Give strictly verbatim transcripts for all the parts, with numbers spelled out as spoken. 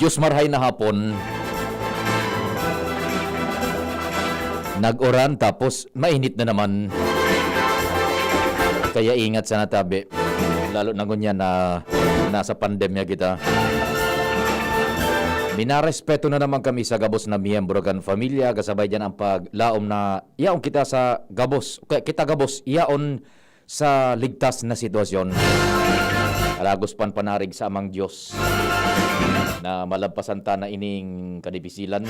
Diyos marhay na hapon. Nag-uran tapos mainit na naman. Kaya ingat sana tabi. Lalo na ngunyan na nasa pandemya kita. Minarespeto na naman kami sa gabos na miyembro kan pamilya, kasabay dyan ang paglaom na yaon kita sa gabos, kaya kita gabos, yaon sa ligtas na sitwasyon. Alagos pan panarig sa Amang Diyos na malagpasan ta na ining kadipisilan.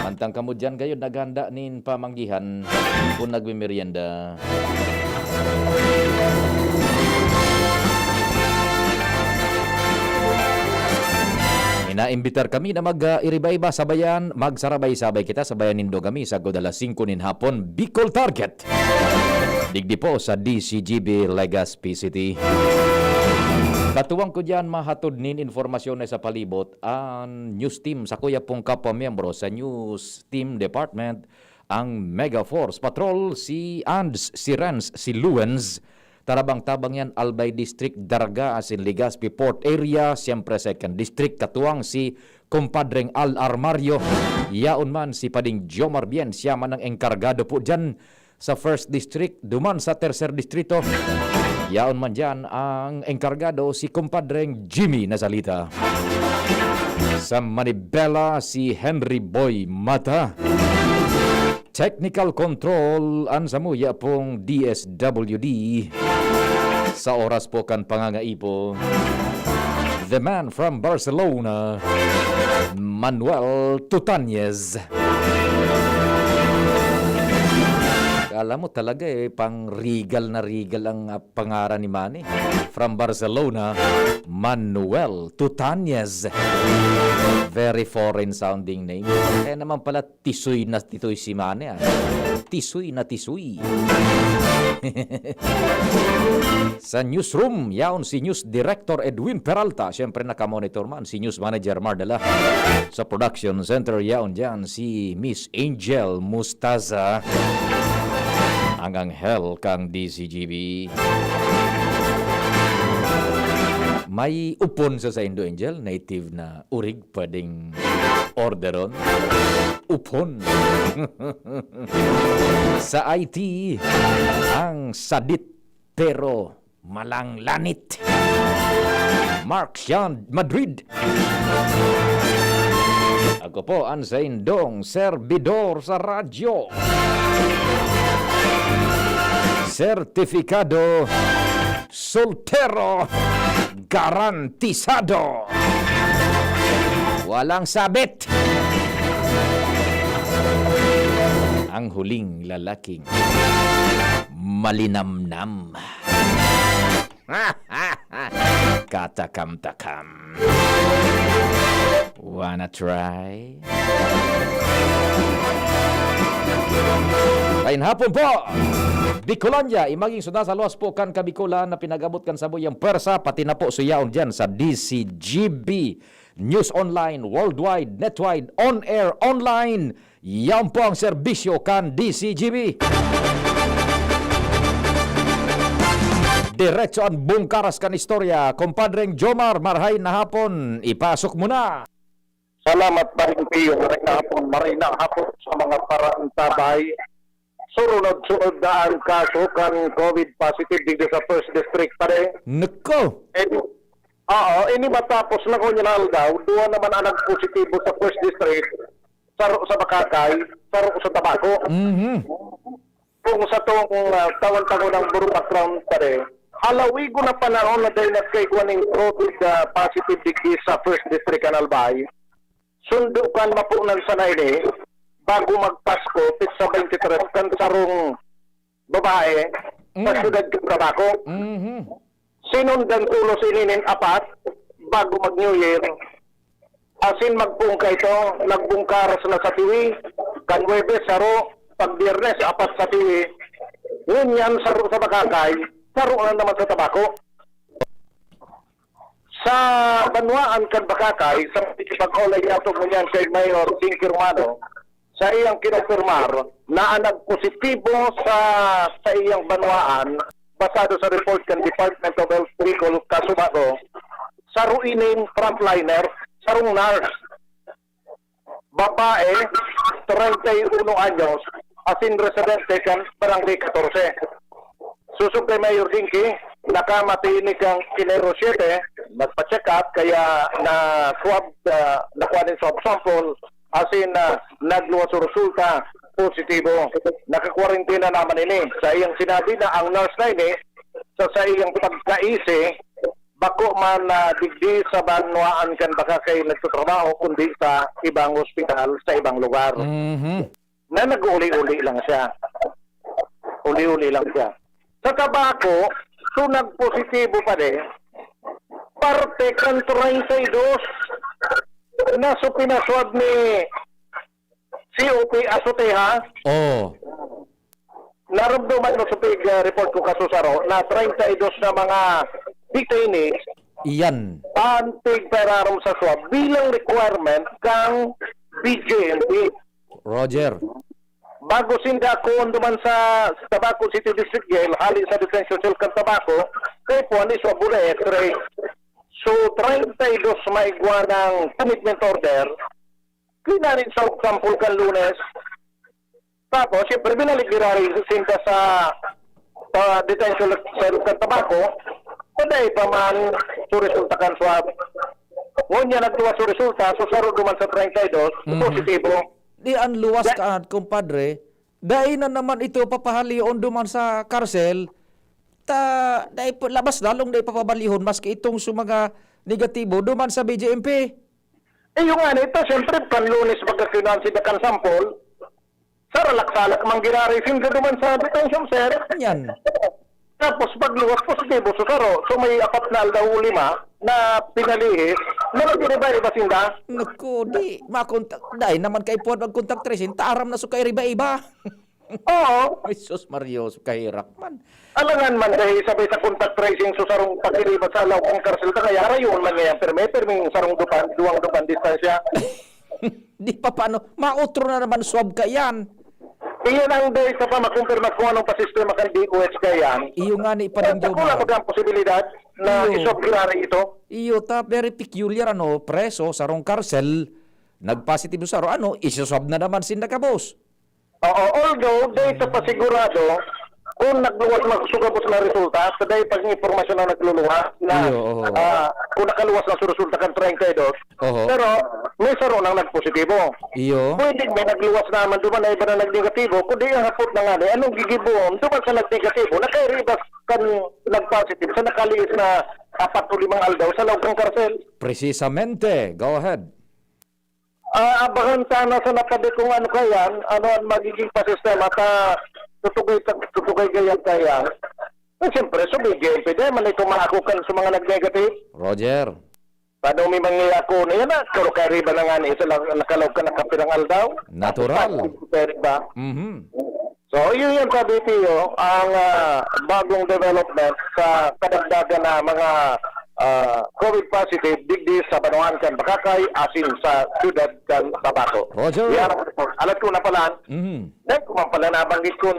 Mantang kamo diyan gayod naghanda nin pamanggihan kun nagmemeryenda. Inaimbitar kami na mag, ah, iriba-iba sabayan, magsarabay-sabay kita, sabayan nindo kami sagkod alas singko nin hapon, Bicol Target. Digdi po sa D C G B Legazpi City. Katuwang ko diyan mahatod nin impormasyon na sa palibot an news team, sakuya pong kapwa miyembro sa news team department, ang Mega Force Patrol, si Ands, si Renz, si Luens, Tarabang-tabang yan, Albay District, Daraga, asin Legazpi Port Area, siyempre Second District, katuwang si Kumpadreng Al Armario. Yaon man si Pading Jomar Bien, siya man ang engkargado po dyan sa First District, duman sa Tercer Distrito. Yaon man dyan ang engkargado si Kumpadreng Jimmy Nazalita. Sa Manibela, si Henry Boy Mata. Technical control, an samuya pong D S W D. Sa oras po kan pangangaipo, the man from Barcelona, Manuel Tutanyes. Kala mo talaga eh, pang regal na regal ang, ah, pangaran ni Manny. From Barcelona, Manuel Tutanyes. Very foreign sounding name. Kaya naman pala tisoy na tisoy si Manny, ah. Tisoy na tisoy. Sa newsroom, yaon si News Director Edwin Peralta. Siyempre, nakamonitor man si News Manager Mardala. Sa production center, yaon dyan si Miss Angel Mustaza. Ang anghel kang D C G B. May upon sa saindo, Angel? Native na urig pwedeng orderon? Upon. Sa I T, ang sadit pero malanglanit. Mark Sean Madrid. Ako po ang saindong serbidor sa radyo. Sertifikado soltero garantisado. Walang sabit. Ang huling lalaking malinamnam. Katakam-takam. Wanna try? Maayong hapon po! Bicolandia, imaging sunda sa luwas po kan Kabikolan na pinag-abot kan sabuyang pwersa, pati na po suyaon dyan sa D C G B News Online, Worldwide, Netwide, On Air, Online. Yan po ang serbisyo kan D C G B. Diretso ang bungkaras kan istorya. Kumpadreng Jomar, marhay na hapon. Ipasok mo na. Salamat, Paring Pio. Maray na hapon, maray na hapon sa mga paraantabay. Surunod-sunod na ang kaso kan COVID positive dito sa First District, pare. Nako! Eh, oo, ini matapos na ko niya na aldaw, duwa naman ang nagpositibo sa First District, saro sa Bakakay, saro sa Tabaco. Mhm. Kung sa tong, ah, taon-taon ng Buro Background, pare, halawigo na panahon na dahil nagkaigwa ning COVID, ah, positive digdi sa First District kan Albay. Sundo kan mapunan sana ini, bago magpasko, petsa twenty-three, kan sarong babae sa Mm. siyudad kan Tabaco. Mhm. Sinundan tolos ini nin apat bago mag-New Year. Asin magpungka ito, nagbungkaras na sa Tiwi. Kan Huwebes, saro. Pag Biyernes, apat sa Tiwi. Ngunyan, saro sa Bakakay, saro na naman sa Tabaco. Sa banwaan kan Bakakay, sa pag-olay yato ngunyan kay Mayor Dinky Romano, sa iyang kinumpirmar na ang nagpositibo sa, sa iyang banwaan, basado sa report kan Department of Health Bicol, kasubago, saro ining frontliner, sarong nurse. Babae, treinta y uno anyos, asin residente kan Barangay katorse. Sosog kay Mayor Dinky, nakamati ini kan Enero siyete, nagpa-check up, kaya na-swab, ah, nakuha nin swab sample, asin, ah, nagluwas ang resulta, positibo. Nakakwarentina naman ini. Sa iyang sinabi na ang nurse na ini, sa, sa iyang pagkaisi, bako man na digdi sa banwaan kan Bacacay nagtatrabaho, kundi sa ibang ospital, sa ibang lugar. Mhm. Na nag-uli-uli lang siya. Uli-uli lang siya. Sa Tabaco, so nagpositibo pa din, parte kan treinta y dos na so pinaswab ni C O P Azoteja. Oh. Narumduman mo sa pig, ah, report ko kasusaro na treinta y dos na mga detainees Iyan. Ang pigpararom sa swab bilang requirement kang B J M P. Roger. Bago sinda ako duman sa Tabaco City District Jail, hali sa detention cell kan Tabaco, kay Juan Iswab X-ray. So, treinta y dos maigwa ng commitment order, kinanin sa Ocampo kan Lunes. Tapos, siyempre, binalik giraray sinda sa, sa detention cell kan Tabaco. Kundi pa man, so resulta kan swab. Ngunyan nagtuwa so resulta, so saro duman sa treinta y dos, Mhm. positibo. Di ang luwas Ya- ka, kumpadre, dai na naman ito papahalion duman sa karsel. Ta, dai po, labas lalong dai papabalihon, maski itong sa mga negatibo, duman sa B J M P. Eh, yung nga nito, siyempre, panlunes pagkakinuan si Dakan Sampol, saralak-salak man giraray sinda duman sa detention cell. Yan. Tapos, pagluwas, positibo sa saro. So, may apat na aldaw o lima na pinalihis na nagiriba-iba sinda. Naku, di, makontak, dai naman kay puwad mag-contact tracing, taram na so kay riba-iba. Oo. Ay, sus, Mario, kahirak man. Alangan man, dahil sabay sa contact tracing, so sarong pagiriba sa lawang karsel, ta kaya rayon man ngayon, pero may perming sarong dupan, duwang dupan distansya. Di pa paano, mautro na naman swab ka yan. Iyan ang dahil sa pamakumpirma kung anong pasistema kan D O H ka yan. Iyo nga ni At Padang sa Jomar. Kulang baga ang posibilidad na Iyo. iswab giraray ito. Iyo, ta, very peculiar, ano, preso, sarong karsel, nagpositibo saro, ano, isuswab na naman sinda kabos. Oo, although, dahil sa pasigurado, kung nagluwas na sugabos na resulta, sa dahil pag impormasyon na nagluluha na, Iyo, oho. ah, kung nakaluwas na sa resulta kan treinta y dos, Oho. pero may saro nang nagpositibo. Iyo. Pwede may nagluwas naman duman na iba na nagnegatibo, kundi ang hapot na nga ni, anong gigibohon? Duman sa nagnegatibo, nakairibas kan nagpositive sa nakalihis na apat o limang aldaw sa laog kan karsel. Precisamente. Go ahead. Ah, abangan sana sa napadi kung ano kayan, ano ang magiging pasistema ta tutugay, tutugay gayan kayan. Eh, siyempre, sa B J M P, dahil man ito maakukan sa mga nag-negative. Roger. Paano may mangyayako na yan, ah? Pero kaya riba na nga ni isa lang nakalaog ka nakapirang aldaw. Natural. Positive ka riba. Mhm. So, yun yung sabi, Tio, ang, ah, bagong development sa kadagdagan na mga, ah, COVID positive digdi sa Banwaan kan Bacacay, asin sa siyudad kan Tabaco. Roger. Yan ang report. Alat ko na pala, Mhm. dahil ko man pala nabanggit kung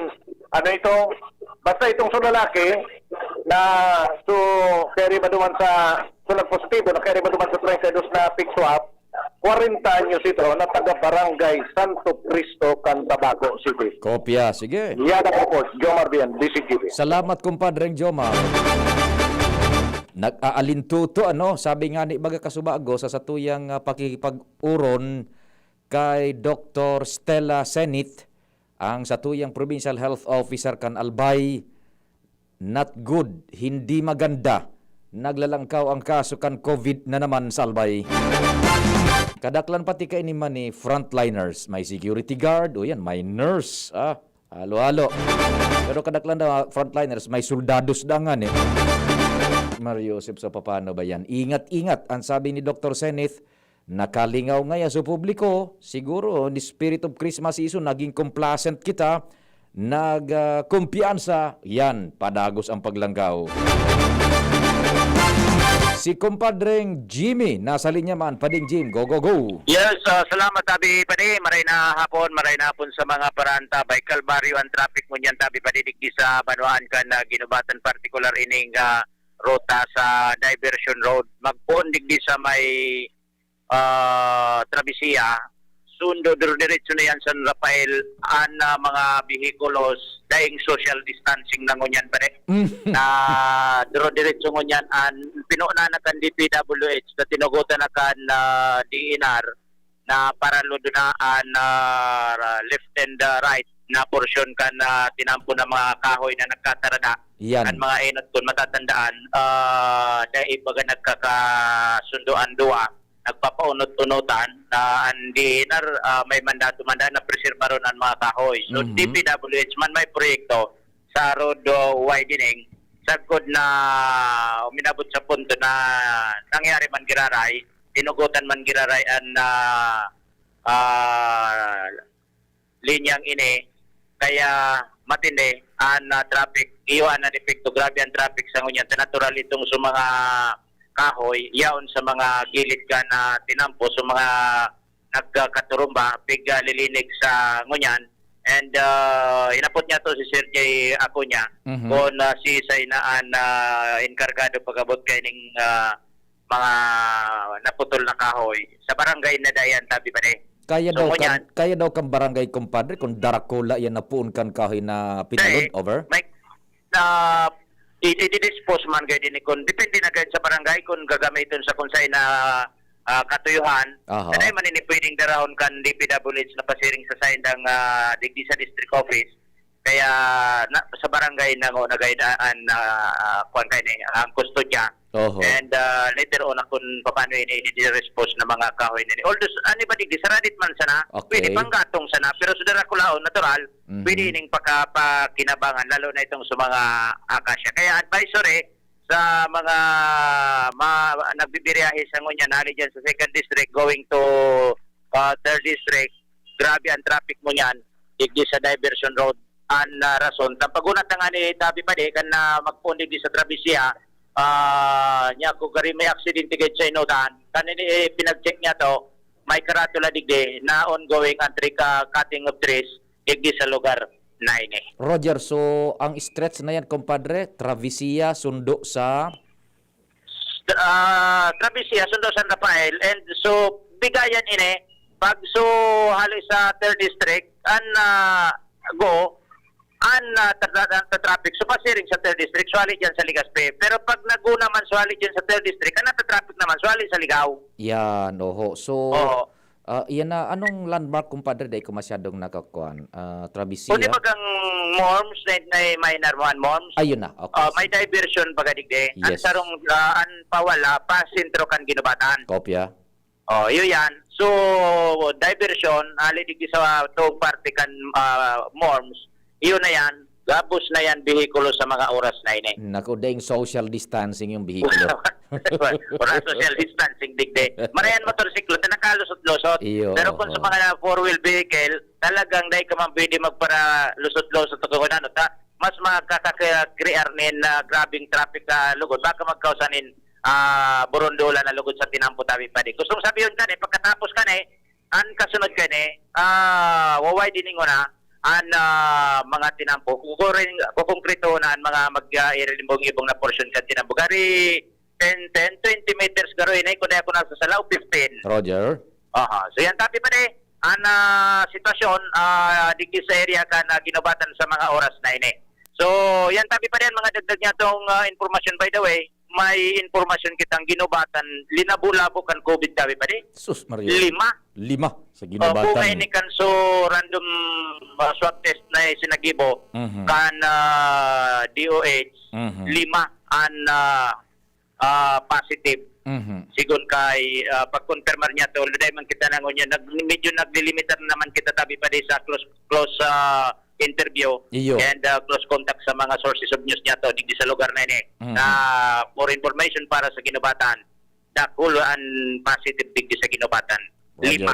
ano ito, basta itong sa lalaki na so, kaya riba duman sa, so nagpositibo, na kaya riba duman sa treinta y dos na pig swab, kwarenta anyos ito na taga Barangay Santo Cristo, kan Tabaco City. Kopya, sige. Yan ang report. Jomar Bien, D C G B. Salamat, kumpadreng Jomar. Nag-aalintuto, ano? Sabi nga ni baga kasubago sa satuyang, ah, pakikipag-uron kay Doktor Stella Senit, ang satuyang Provincial Health Officer kan Albay, not good, hindi maganda. Naglalangkaw ang kaso kan COVID na naman sa Albay. Kadaklan pati kaini man ni frontliners, may security guard, o yan, may nurse, ah, halo-halo. Pero kadaklan na frontliners, may soldados dangan eh. Mario Joseph, so paano ba yan? Ingat-ingat, ang sabi ni Doktor Senith, nakalingaw ngaya sa publiko, siguro, in the spirit of Christmas season, naging complacent kita, nag, ah, kumpiyansa, yan, padagos ang paglanggaw. Si Kumpadreng Jimmy, nasa linya man. Pading Jim, go, go, go. Yes, ah, salamat, Abi Padi. Maray na hapon, maray na hapon sa mga paranta. By Calvario ang traffic mo niyan, Abi Padi, digdi sa Banwaan kan, ah, Guinobatan, partikular ining, ah, ruta sa diversion road. Magpoon digdi sa may, ah, Travesía, sundo, dire-diretso na yan San Rafael, an, ah, mga behikulos, daing social distancing na ngunyan, pare. Mm. Na dire-diretso ngunyan, an, pinuunahan na kan D P W H, na tinugutan na kan, ah, D N R, na paralo na an, ah, left and, ah, right na porsyon kan, ah, tinampo na mga kahoy na nagkatarada. Yan. Kan mga enot, kung matatandaan, ah, dai baga nagkakasundo an duwa, nagpapaunot-unotan, na an D N R, ah, may mandato man na preserbaron an mga kahoy. So, Mhm. D P W H man may proyekto sa road, oh, widening, sagkod na uminabot sa punto na nangyari man giraray, tinugutan man giraray an, ah, ah, linyang ini, kaya matindi an, ah, traffic. Iyo an, an epekto. Grabe ang traffic sa ngunyan. Sa natural itong sa mga kahoy, yaon sa mga gilid ka na tinampo, sa mga nagkakaturumba, pig, ah, lilinig sa ngunyan. And, ah, inapot niya to si Sir Jay Acuña, Mhm. kung, ah, si Sainaan na enkargado pag-abot kaining, ah, mga naputol na kahoy. Sa barangay na dayan, tabi pa ni. Kaya So, daw ngunyan kan, kaya daw kan barangay, kumpadre, kung darakula yan na puon kan kahoy na pinalod, Dai, over? may, na, i-, i-dispose man gayud ini kun depende na gayud sa barangay kun gagamiton sa kung saen na, ah, katuyuhan. Aha. Dai man ini pwedeng darahon kan D P W H na pasiring sa saindang, ah, digdi sa district office. Kaya na, sa barangay na ngo nagayud an, ah, kuwan kaini, ang kustodya. Oho. And, ah, later on, kung paano ini i-dispose na mga kahoy na ini. Although, ano ba, digdi, saradit man sana, Okay. pwede panggatong sana, pero sa darakulaon, natural, Mhm. pwede ining pakapakinabangan, lalo na itong sa mga akasya. Kaya advisory sa mga ma-, nagbibiyahe sa ngunyan, hali dyan sa second district, going to, ah, third district, grabe ang traffic mo niyan, digdi sa diversion road. An, ah, rason, kan pag-unat na nga ni Tabi Padi, kan, ah, magpoon digdi sa Travesía, ah, niya ko gari may aksidente gayud sa Inotan. Kan ini, eh, pinag-check niya to, may karatula digdi na ongoing ang tree ka-, cutting of trees digdi sa lugar na ini. Roger, so ang stretch na yan, kumpadre, Travesía, sundo sa Tra-, ah, Travesía, sundo San Rafael, and so, Bigayan ini, pag so, hali sa third district, an, ah, go, an, ah, tra-, tra-, tra-, traffic, so, pasiring sa third district, so, hali dyan sa Legazpi. Pero pag naguna man, so, hali dyan sa third district, an nata-traffic naman, so, hali sa Ligao. Yan, oho. So, Oo. ah, yan na, anong landmark, kumpadre? Dai ko masyadong nakakuan. Ah, Travesía? Kung di ba kang Morms, na, na minor mo, an Morms? Ayun na, okay. Ah, may diversion baga digdi. An Yes. sarong, ah, an pawala, pa sentro kan Guinobatan. Kopya. Oh, iyo yan. So, diversion, hali digdi sa tuong parte kan, ah, Morms. Iyo na yan. Gabos na yan, behikulo sa mga oras na ini. Naku, daing social distancing yung behikulo. Wala social distancing, digdi. Marayan motorsiklo, ta nakalusot-lusot. Iyo, Pero kung sa oo. mga four-wheel vehicle, talagang dai ka man pwede magparalusot-lusot o kung ano, ta, mas makakakrear nin, ah, grabing traffic ka lugod. Baka magkausa nin, ah, burundulan na lugod sa tinampo, Tabi Padi. Gustong sabihon ka ni, pagkatapos ka ni, an kasunod ka ni, ah, waway din ingon na, an, ah, mga tinampo. Kukuring, kukongkretohon na an mga mag, ah, irilimbong-ibong na porsyon kan tinampo. Gari, ten, ten, twenty meters garo ini, kung di ako nasasala, o fifteen. Roger. Aha. So, yan, Tabi Padi, an, ah, sitwasyon, ah, digdi sa area kan, ah, Guinobatan sa mga oras na ini. So, yan, Tabi Padi, an mga dagdag niya tong, ah, impormasyon, by the way, may impormasyon kitang Guinobatan, linabo-labo kan COVID, Tabi Padi. Sus, Maria. Lima. Lima sa Oh, Guinobatan. Bunga ini kan so random, ah, swab test na sinagibo Mhm. kan, ah, D O H, Mhm. lima an, ah, ah, positive. Mhm. Sigon kay, ah, pagkonfirmar niya to, although dai man kita na ngunyan, nag-, medyo naglilimitar naman kita, Tabi Padi, sa close, close, ah, interview Iyo. and, ah, close contact sa mga sources of news niya to, digdi sa lugar na ini. Mhm. Na for information para sa Guinobatan, dakul an positive digdi sa Guinobatan. Roger. Lima.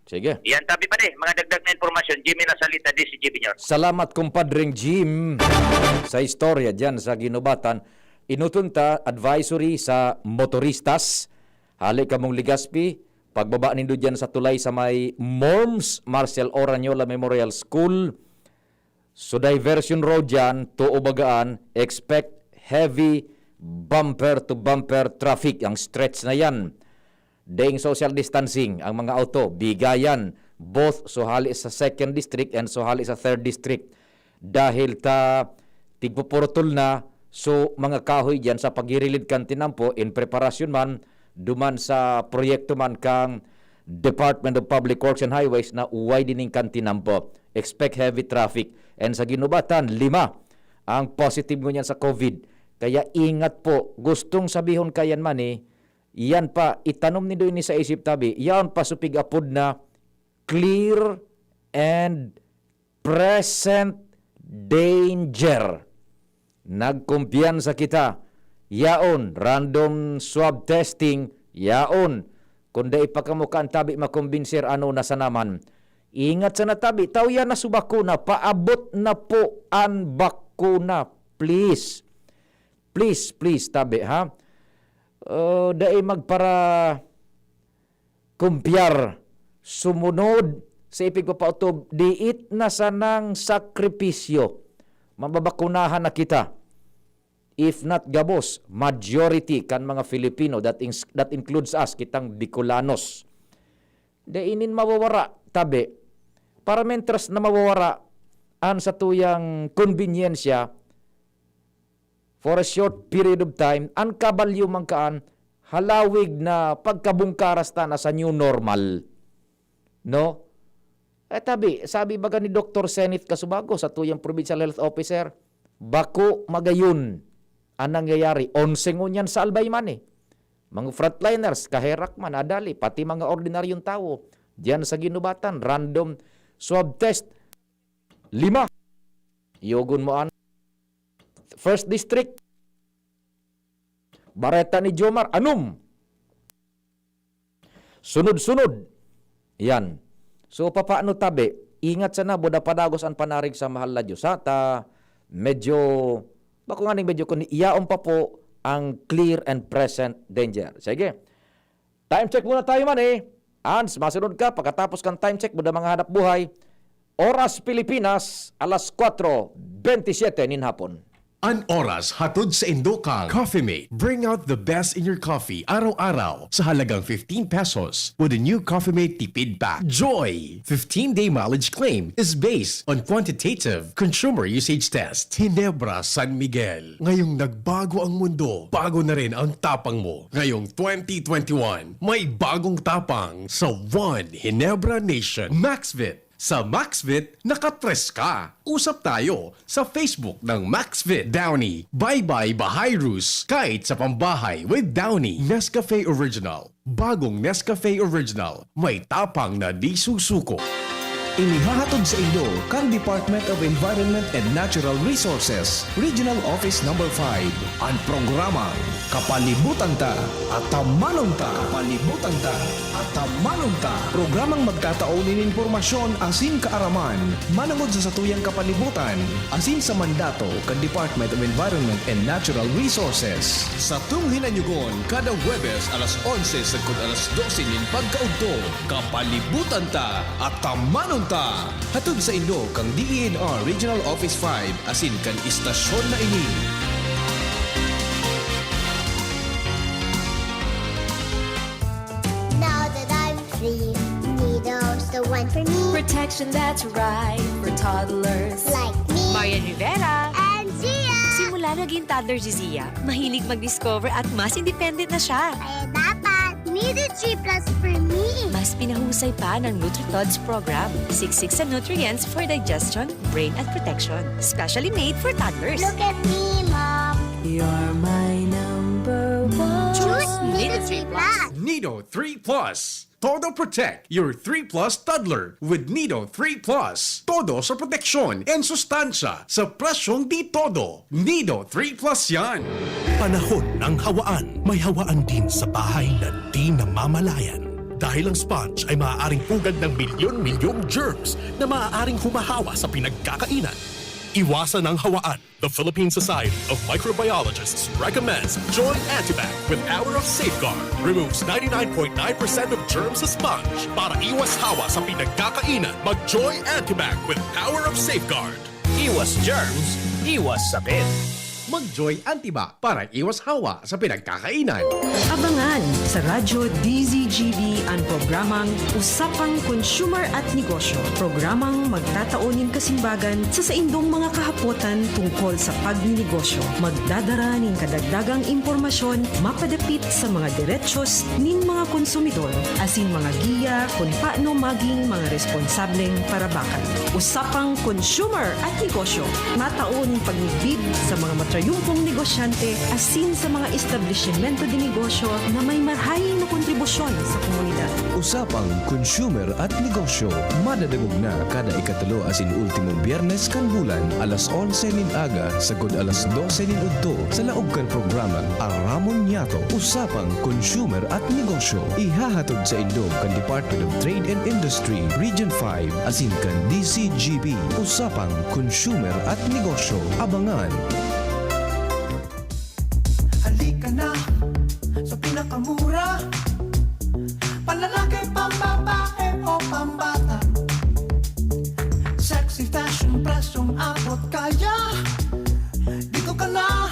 Sige. Yan, Tabi Padi, mga dagdag na impormasyon, Jimmy Nasalita, D C G B News. Salamat, kumpadreng Jim, sa istorya dyan sa Guinobatan. Enoton ta, advisory sa motoristas. Hali kamong Legazpi, pagbaba nindo dyan sa tulay sa may Morms, Marcial O. Rañola Memorial School. So, diversion road yan, too bagaan, expect heavy bumper to bumper traffic ang stretch na yan. Daing social distancing ang mga auto, bigayan, both suhali sa second district and suhali sa third district. Dahil ta tigpupurutol na, so mga kahoy diyan sa pagirilid kan tinampo, in preparasyon man, duman sa proyekto man kang Department of Public Works and Highways na widening kan tinampo. Expect heavy traffic. And sa Ginubatan, lima ang positive ngunyan sa COVID. Kaya ingat po. Gustong sabihon kayan man eh, yan pa, itanom nindo ini sa isip tabi, yan pa supig apod na clear and present danger. Nagkumpiyansa kita. Yaon, random swab testing, yaon. Kung dai pa kamo kan tabi makumbinsir, ano na sana man. Ingat sana tabi, tao yan na subakuna, paabot na po an bakuna. Please. Please, please, tabi, ha? Uh, dai magpara kumpyar, sumunod sa ipigpapautob, diit na sanang sakripisyo. Mababakunahan na kita. If not gabos, majority kan mga Filipino, that, ins- that includes us, kitang Bicolanos. Dai inin mawawara, tabi. Para mentras na mawawara an satuyang konbinyensya, for a short period of time, an kabalyo man kaan, halawig na pagkabungkaras ta na sa new normal. No? Eh, tabi, sabi baga ni Doktor Zenith Casubago, satuyang provincial health officer, bako magayon an nangyayari. Onse ngunyan sa Albay man eh. Mga frontliners, kaherak man, adali, pati mga ordinaryong tawo. Diyan sa Ginubatan, random swab test. Lima. Yogon mo an First District. Bareta ni Jomar, anom. Sunod-sunod. Yan. So, papaano tabi? Ingat sana, buda padagos an panarig sa mahal na Diyos. Ha? Ta, medyo, bako nga ning medyo kung iyaon pa po ang clear and present danger. Sige. Time check muna tayo man eh. Ans, masunod ka, pagkatapos kan time check, buda mga hanap buhay. Oras Pilipinas, alas kwatro bentisiete nin hapon. An oras hatod sa indo kang Coffee Mate. Bring out the best in your coffee araw-araw sa halagang fifteen pesos with the new Coffee Mate Tipid Pack. Joy! Fifteen-day mileage claim is based on quantitative consumer usage test. Ginebra San Miguel. Ngayong nagbago ang mundo, bago na rin ang tapang mo. Ngayong twenty twenty-one, may bagong tapang sa One Ginebra Nation. Maxvit. Sa Maxvit, nakatres ka. Usap tayo sa Facebook ng Maxvit. Downy, Bye Bye Bahayrus, kahit sa pambahay with Downy. Nescafe Original, bagong Nescafe Original, may tapang na di susuko. Inihahatod sa inyo kan Department of Environment and Natural Resources, Regional Office Number five, an programang Kapalibutan Ta, Atamanon Ta. Kapalibutan Ta, Atamanon Ta. Programang magtatao nin impormasyon asin kaaraman manongod sa satuyang kapalibutan asin sa mandato kan Department of Environment and Natural Resources. Satong hinanyugon kada Huwebes alas onse sagkod alas dose nin pagkaudto. Kapalibutan Ta, Atamanon Ta. Hatod sa inyo kan D E N R Regional Office five asin kan istasyon na ini. Now that I'm free, Nido's the one for me. Protection that's right for toddlers. Like me. Marian Rivera. And Zia. Simula naging toddler si Zia, mahilig mag-discover at mas independent na siya. Kaya dapat Nido three plus for me. Mas pinahusay pa ng NutriTods program. Siksik sa nutrients for digestion, brain at protection. Specially made for toddlers. Look at me, Mom. You're my number one. Choose Nido three plus. Nido three plus. Todo protect your three plus toddler with Nido three plus. Todo sa proteksyon and sustansya sa presyong di todo. Nido three plus yan. Panahon ng hawaan. May hawaan din sa bahay na di namamalayan. Dahil ang sponge ay maaaring pugad ng milyon-milyong germs na maaaring humahawa sa pinagkakainan. Iwasan ang hawaan. The Philippine Society of Microbiologists recommends Joy Antibac with Power of Safeguard. Removes ninety-nine point nine percent of germs sa sponge. Para iwas hawa sa pinagkakainan, mag Joy Antibac with Power of Safeguard. Iwas germs, iwas sakit. Mag-Joy Antibac para iwas hawa sa pinagkakainan. Abangan sa Radyo D Z G B an programang Usapang Consumer at Negosyo. Programang magtatao nin kasimbagan sa saindong mga kahapotan tungkol sa pagninegosyo. Magdadara nin kadagdagang impormasyon mapadapit sa mga derechos nin mga konsumidor asin mga giya kun paano maging mga responsableng parabakan. Usapang Consumer at Negosyo, matao nin pagmidbid sa mga matrayumpong negosyante asin sa mga establisimento de negosyo na may marahay na kontribusyon sa komunidad. Usapang Consumer at Negosyo, madadangog na kada ikatulo asin ultimong Biyernes kan bulan, alas onse nin aga sagod alas dose nin udto, sa laog kan programang Aramon Niyato, Usapang Consumer at Negosyo. Ihahatod saindo kan Department of Trade and Industry, Region five, asin kan D C G B, Usapang Consumer at Negosyo. Abangan! Halika na sa pinakamura, panlalaki, pambabae o pambata. Sexy fashion, presyong abot kaya. Dito ka na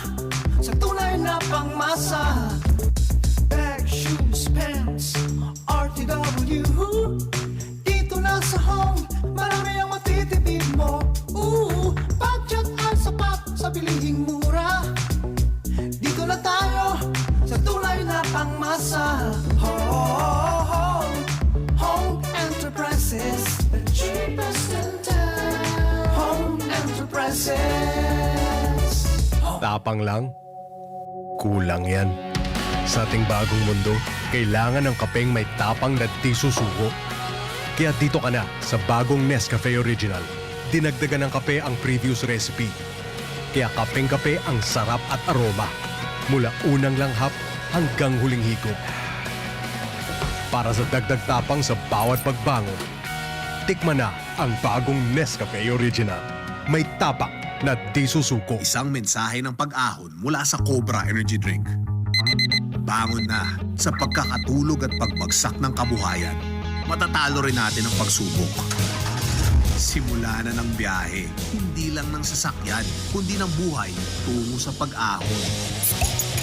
sa tunay na pangmasa. Bag, shoes, pens, R T W. Dito na sa Home, marami ang matitipid mo. Ooh, budget ay sapat sa bilihing mura. Dito na tayo sa tunay na pangmasa. Home, Home Enterprises, the cheapest in town. Home Enterprises. Tapang lang? Kulang yan. Sa ating bagong mundo, kailangan ng kapeng may tapang na di susuko. Kaya dito ka na sa bagong Nescafe Original. Dinagdagan ng kape ang previous recipe. Kaya kapeng-kape ang sarap at aroma. Mula unang langhap hanggang huling higop. Para sa dagdag tapang sa bawat pagbangon, tikman na ang bagong Nescafe Original. May tapang na di susuko. Isang mensahe ng pag-ahon mula sa Cobra Energy Drink. Bangon na sa pagkakatulog at pagbagsak ng kabuhayan. Matatalo rin natin ang pagsubok. Simula na ng biyahe, hindi lang ng sasakyan, kundi ng buhay tungo sa pag-ahon.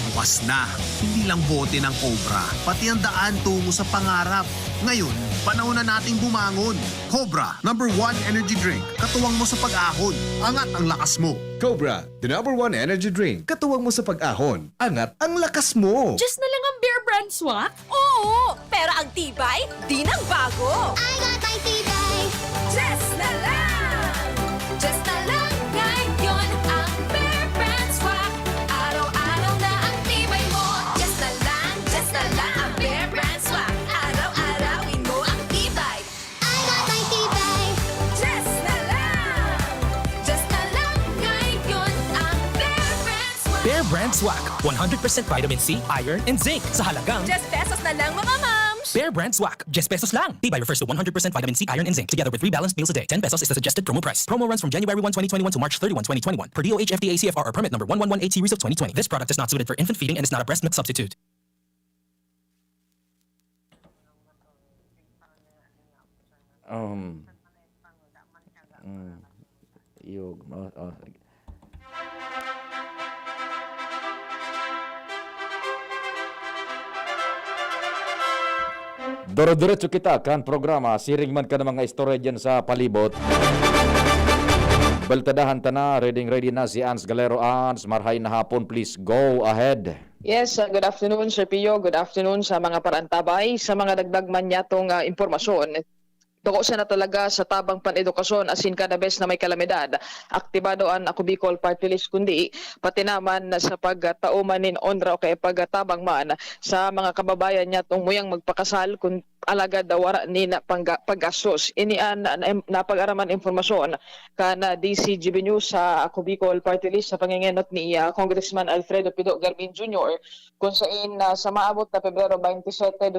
Bukas na, hindi lang bote ng Cobra, pati ang daan tungo sa pangarap. Ngayon, panahon na nating bumangon. Cobra, number one energy drink. Katuwang mo sa pag-ahon. Angat ang lakas mo. Cobra, the number one energy drink. Katuwang mo sa pag-ahon. Angat ang lakas mo. Just na lang ang Bear Brand Swak? Oo! Pero ang tibay, di nagbago! I got my tibay! Just na lang! Just na lang ngayon ang Bear Brand Swak. Araw-araw na ang tibay mo. Just na lang, just na lang ang Bear Brand Swak. Araw-arawin mo ang tibay. I got my tibay. Just na lang! Just na lang ngayon ang Bear Brand Swak. Bear Brand Swak, one hundred percent vitamin C, iron, and zinc sa halagang Just pesos na lang, mga mams! Bear Brand Swak, just pesos lang. Tibay refers to one hundred percent vitamin C, iron, and zinc, together with three balanced meals a day. Ten pesos is the suggested promo price. Promo runs from January one, twenty twenty-one to March thirty-one, twenty twenty-one, per D O H F D A C F R or permit number one one one eight series of twenty twenty. This product is not suited for infant feeding and is not a breast milk substitute. Um, mm, yog, oh, oh. Doro-diretso kita kan programa, siring man kan mga istorya dyan sa palibot. Baltadahan ta na, ready, ready na si Ans Galero. Ans, marhay na hapon, please go ahead. Yes, uh, good afternoon, Sir Pio. Good afternoon sa mga parantabay. Sa mga dagdag man niyatong uh, impormasyon, duko siya na talaga sa tabang pan-edukasyon asin kada bes na may kalamidad, aktibado an Ako Bicol Party List, kundi pati naman sa pagtao man nin onra o kaya pagtabang man sa mga kababayan niyatong muyang magpakasal kun alagad wara nin pangga- paggastos. Ini an na- napag-araman impormasyon kan D C G B News sa Ako Bicol Party List sa pangengenot ni ah, Congressman Alfredo Pido Garmin Junior, kun sain ah, sa maabot na Pebrero twenty-seven, twenty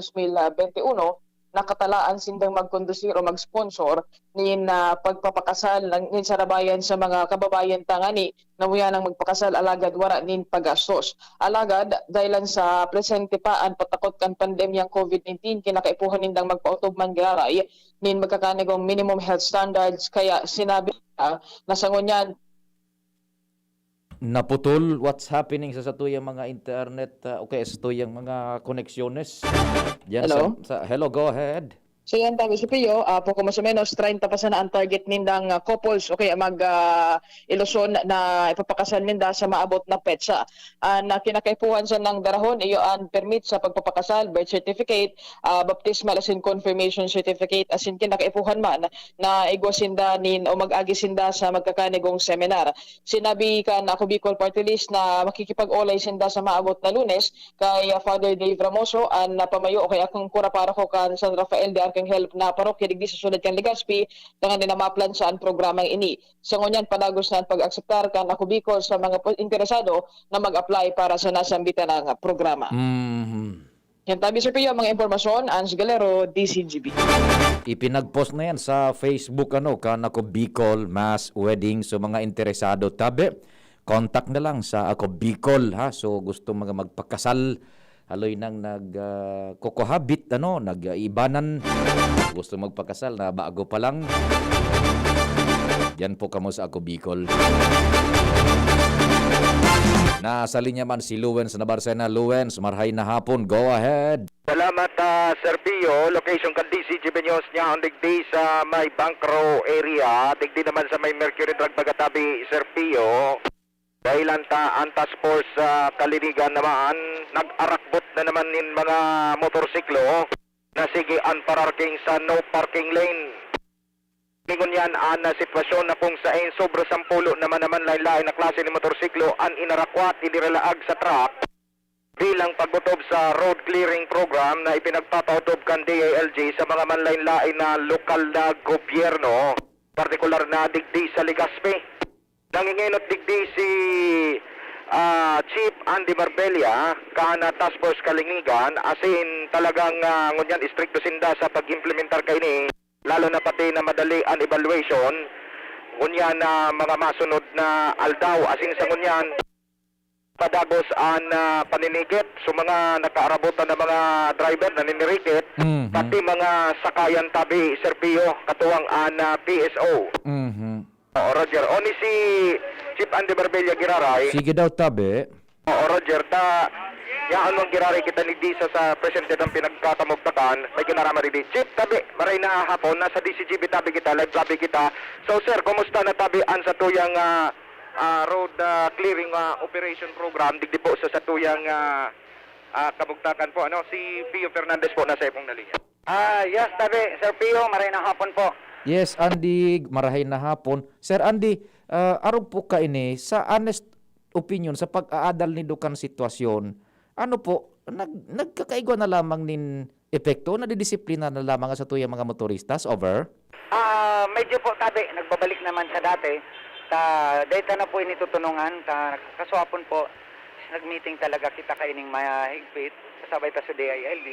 twenty-one, nakatalaan sindang magkondusir o mag-sponsor nin ah, pagpapakasal ng nin sarabayan sa mga kababayan tangani na muya nang magpakasal alagad wara nin pagastos. Alagad, dahilan sa presente pa an patakot kan pandemyang COVID nineteen, kinakaipuhan nindang magpaotob man giraray nin magkakanigong minimum health standards, kaya sinabi na, na sa ngunyan, Naputol, what's happening sa satuyang mga internet, ah, o kaya satuyang mga koneksyones? Diyan sa, Hello? sa, hello, go ahead. So yan, tabi si Pio, ah, poco mas o menos treinta pa sana ang target nindang ah, couples o kaya mag ah, ilusyon na ipapakasal ninda sa maabot na petsa. Ang ah, kinakaipuhan sa nang darahon, iyo ang permit sa pagpapakasal, birth certificate, ah, baptismal asin confirmation certificate, asin kinakaipuhan man na igwa sinda nin o mag-agi sinda sa magkakanigong seminar. Sinabi kan Ako Bicol Party List na makikipag-olay sinda sa maabot na Lunes kay ah, Father Dave Ramoso, an ah, pamayo o kaya kung kura paroko kan San Rafael de Arcangel na parokya digdi sa syudad kan Legazpi, tanganing na maplansa an programang ini. Sa ngunyan, padagos na an pag-akseptar kan Ako Bicol sa mga po- interesado na mag-apply para sa nasambitan na programa. Mhm. Yan tabi, Sir Pio, ang mga impormasyon, Ans Galero, D C G B. Ipinag-post na yan sa Facebook, ano, kan Ako Bicol Mass Wedding. So, mga interesado, tabi, contact na lang sa Ako Bicol, ha. So, gusto mga magpakasal, haloy nang nag ah, kokohabit, ano, nag-iibanan. Gusto magpakasal na bago pa lang. Diyan po kamo sa Ako Bicol. Nasa linya man si Luwens Nabarcena. Luwens, marhay na hapon. Go ahead. Salamat, ah, Sir Pio. Location kan D C G B News niya ang digdi sa may Bancro area. Digdi naman sa may Mercury Drug Bagatabi, Sir Pio. Dahilan ta ang task force sa Kalinigan naman, nag-arakbot na naman nin mga motorsiklo na sige ang pararking sa no parking lane. Ngunyan an sitwasyon na kung saen sobra sampulo naman naman lain-lain na klase ni motorsiklo an inarakwat, iniralaag sa truck bilang pag-otob sa road clearing program na ipinagpapaotob kan D I L G sa mga manlain-lain na lokal na gobyerno, partikular na digdi sa Legazpi. Nangingenot digdi si ah, Chief Andy Marbella kan ah, Task Force Kalinigan, asin talagang ah, ngunyan istrikto sinda sa pag-implementar kaini, lalo na pati na madali an evaluation, ngunyan na mga masunod na aldaw, asin sa ngunyan padagos an ah, paninigit sa mga nakaarabotan na mga driver, naninirikit, Mhm. pati mga sakayan tabi, Sir Pio, katuwang an ah, P S O. Mhm. Oo, Roger. O ni si Chief Andy Barbella Giraray. Sige daw, tabi. Oo, Roger. Ta, yaon mong Giraray kita ni Disa sa presente ng pinagkakamugtakan. May kinarama ni Chief, tabi, maray na hapon, nasa D C G B tabi kita, live tabi kita. So, sir, kumusta na tabi ang satuyang ah, ah, road ah, clearing ah, operation program digdi po sa satuyang ah, ah, kamugtakan po? Ano, si Pio Fernandez po nasa ipong nalinya. Ah, yes, tabi, Sir Pio, maray na hapon po. Yes, Andy, marahay na hapon. Sir Andy, ah, arog po kaini, sa honest opinion, sa pag-aadal nindo kan sitwasyon, ano po, nag-, nagkakaigwa na lamang nin epekto o nadidisiplina na lamang sa tuyang mga motoristas? Over? Ah, medyo po tabi, nagbabalik naman sa dati. Ta, data na po ini tutunungan, ta, kaswapon po, nag-meeting talaga kita kaining mahigpit, kasabay ta sa D I L D,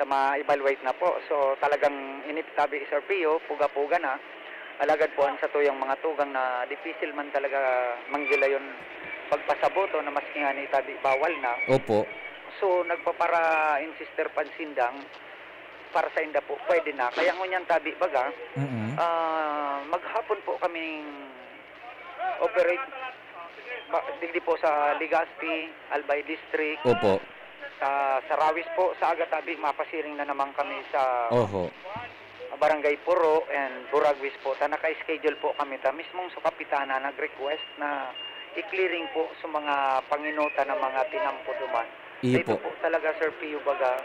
ta ma-evaluate na po. So, talagang inip tabi, Sir Pio, puga-puga na. Alagad po, ang satuyang mga tugang na dipisil man talaga manggilayon pagpasaboto na maski nga ni tabi bawal na. Opo. So, nagpapara-insister pa sindang para sa inda po, pwede na. Kaya ngunyan tabi baga, Mm-mm. ah, maghapon po kaming operate ba, digdi po sa Legazpi, Albay District, Opo. sa Sarawis po, sa aga tabi, mapasiring na naman kami sa Oho. Barangay Puro and Buraguis po. Ta naka-schedule po kami. Ta mismong sa kapitana nag-request na i-clearing po sa mga panginuta ng mga tinampo duman. Iyo Ito po. po talaga, Sir Pio, baga,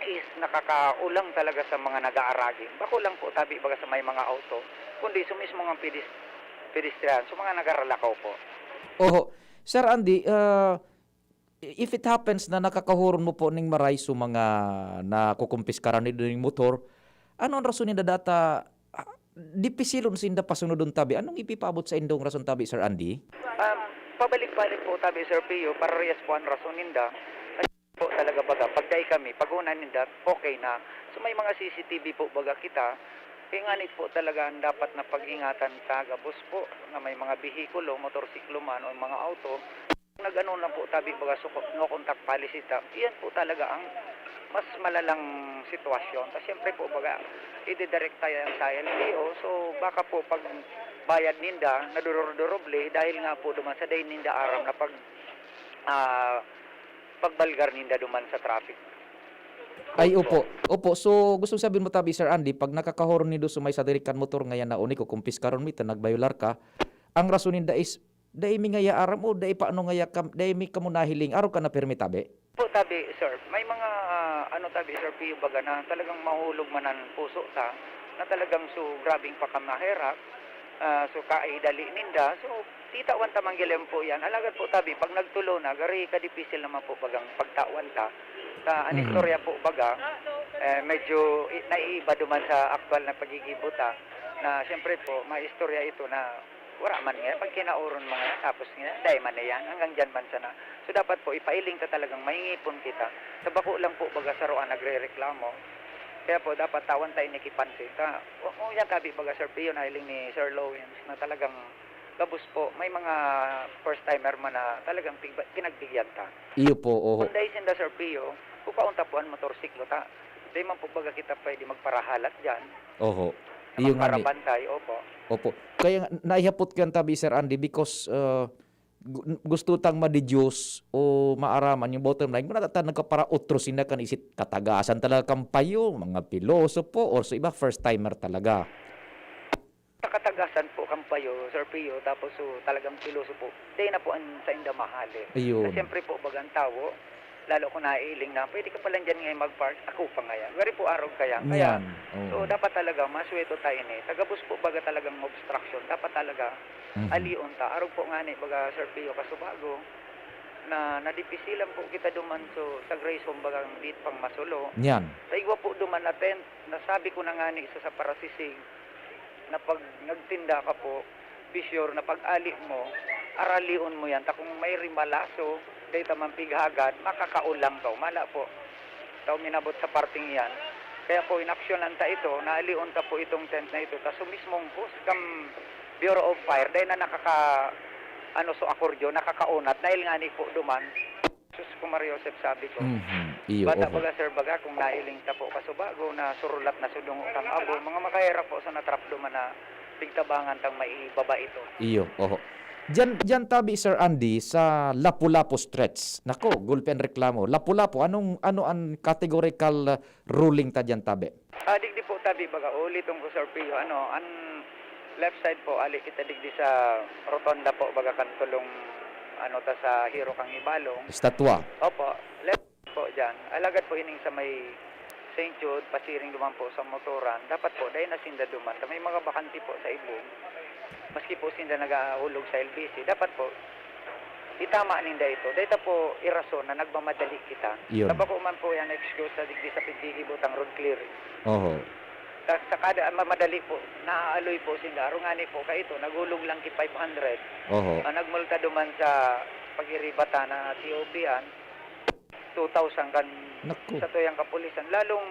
is nakakaulang talaga sa mga nag-aaragi. Bako lang po tabi baga sa may mga auto, kundi sa mismo nga pedis-, pedestrian, sa mga nagaralakaw po. Oho. Sir Andy, ah, if it happens na nakakahuron mo po ning maray sa mga nakukumpiskaran nindo ning motor, ano ang rason ninda data, ah, dipisilon sinda pasunodon tabi? Anong ipipaabot sa indong rason tabi, Sir Andy? Um, pabalik-balik po tabi, Sir Pio, parehas po ang rason ninda. Kasi po talaga baga, pagkahi kami, pag-una ninda, okay na. So may mga C C T V po baga kita, inganit po talaga ang dapat na pag-ingatan sa gabos po na may mga behikulo, motorsiklo man o mga auto. Nag-ano lang po tabi baga, so, no contact policy ta. Iyan po talaga ang mas malalang sitwasyon. Tapos siyempre po baga, ididirekta yan sa L T O. So baka po pag bayad ninda, nadurur-duruble dahil nga po duman sa dai ninda aram na pag, ah, pagbalgar ninda duman sa traffic. Ay, opo. Opo. So, gusto sabihin mo tabi, Sir Andy, pag nakakahorn nindo sumay sa diri kan motor ngayan na uni ko, kumpiskaron mi ta nagbayular ka, ang rason ninda is, dai mi ngaya aram o dai pa ano ngaya kam, dai mi kamo nahiling, arog ka na pirmi tabi? Po tabi, sir. May mga, ah, ano tabi, Sir Pio, baga na talagang mahulog man ang puso ta, na talagang so grabing pakamaherak, ah, so kaidali ninda. So, titawan ta man gilem po yan. Alagad po tabi, pag nagtulo na, gari kadipisil naman po bagang pagtawan ta. Sa an Mhm. istorya po baga, eh, medyo i- naiiba duman sa aktual na paggigibo ta, na siyempre po, may istorya ito na wala man nga, pag kinaoron mo nga, tapos nga, dai man na yan, hanggang dyan man sana. So, dapat po, ipailing ta talagang mahingipon kita. Sa bako lang po, baga saro an nagrereklamo. Kaya po, dapat tawan ta ini ki pansin. Ka, o, o yan tabi, baga, Sir Pio, nahiling ni Sir Lowens, na talagang gabos po, may mga first timer man na talagang pigba- pinagbigyan ta. Iyo po, oho. Kung dai sinda, Sir Pio, kukaon ta po an motorsiklo ta. Dai man po baga kita pwede magparahalat dyan. Oho. Na Iyo nga ni. magparabantay, opo. Opo. Kaya nga, naihapot ko yan tabi, Sir Andy, because uh, gu- gusto tang ma-deduce o maaraman yung bottom line. Kung natatan nagkaparautro sila kan isit katagasan talaga kan payo, mga pilosopo, or sa iba, first timer talaga. Sa katagasan po kan payo, Sir Pio, tapos so, talagang pilosopo, dai na po an sainda mahali. Ayun. Kasi siyempre po, bagang tawo, lalo kung naiiling na, pwede ka pala dyan ngayon mag-park, ako pa ngayon. Gari po arog kaya. Kaya, Yan. Oo. so, dapat talaga, masweto tayo ni. Sa gabos po, baga talagang obstruction, dapat talaga, Mhm. alion ta. Arog po nga ni, baga, Sir Pio, kasubago, na nadipisilan po kita duman so, sa Grace Home, bagang dit pang masulo. Yan. Sa igwa po duman, attend, nasabi ko na nga ni sa, sa parasisig, na pag nagtinda ka po, be sure na pag-ali mo, aralion mo yan. Ta kung may rimalaso, dahil ta man pighagad, makakaulang ka. Umala po. Tao minabot sa parting yan. Kaya po, inaksyonan ta ito, naalion ta po itong tent na ito. Ta so mismong post kam Bureau of Fire, dahil na nakaka, ano, so akordio, nakakaunat, dahil nga ni po duman. Sus ko, Mario Joseph, sabi ko. Mhm. Iyo, Bata oho. Baga, sir, baga kung nailing ta po kasubago na surulat na sudungo kang abo, mga makaherap po sa natrap duman na pigtabangan tang maibaba ito. Iyo, oho. Diyan, diyan tabi, Sir Andy, sa Lapu-Lapu stretch. Nako, gulpi ang reklamo. Lapu-Lapu, anong, ano ang categorical uh, ruling ta diyan tabi? Ah, digdi po tabi, baga, uliton ko, Sir Pio, ano, an left side po, ali kita digdi sa rotonda po, baga, kan tulong, ano, ta sa Hero kang Ibalong. Statwa. Opo, left po dyan. Alagad po ining sa may Saint Jude, pasiring duman po sa motoran. Dapat po, dahil na sinda duman. May mga bakante po sa ibong. Maski po sinda nagahulog sa L B C, dapat po, itama ninda ito. Dahil ta po, irason na nagmamadali kita. Yun. Sa bako man po yan, excuse sa digdi sa pigkikibutang road clearing. Oho. Sa, sa kada mamadali po, naaaloy po sinda. Arong ani po, kaito, naghulog lang ki five hundred. Oho. Ang nagmulta duman sa pag-iribata na C O P an, two thousand kan Naku. Sa tuyang kapulisan. Lalong,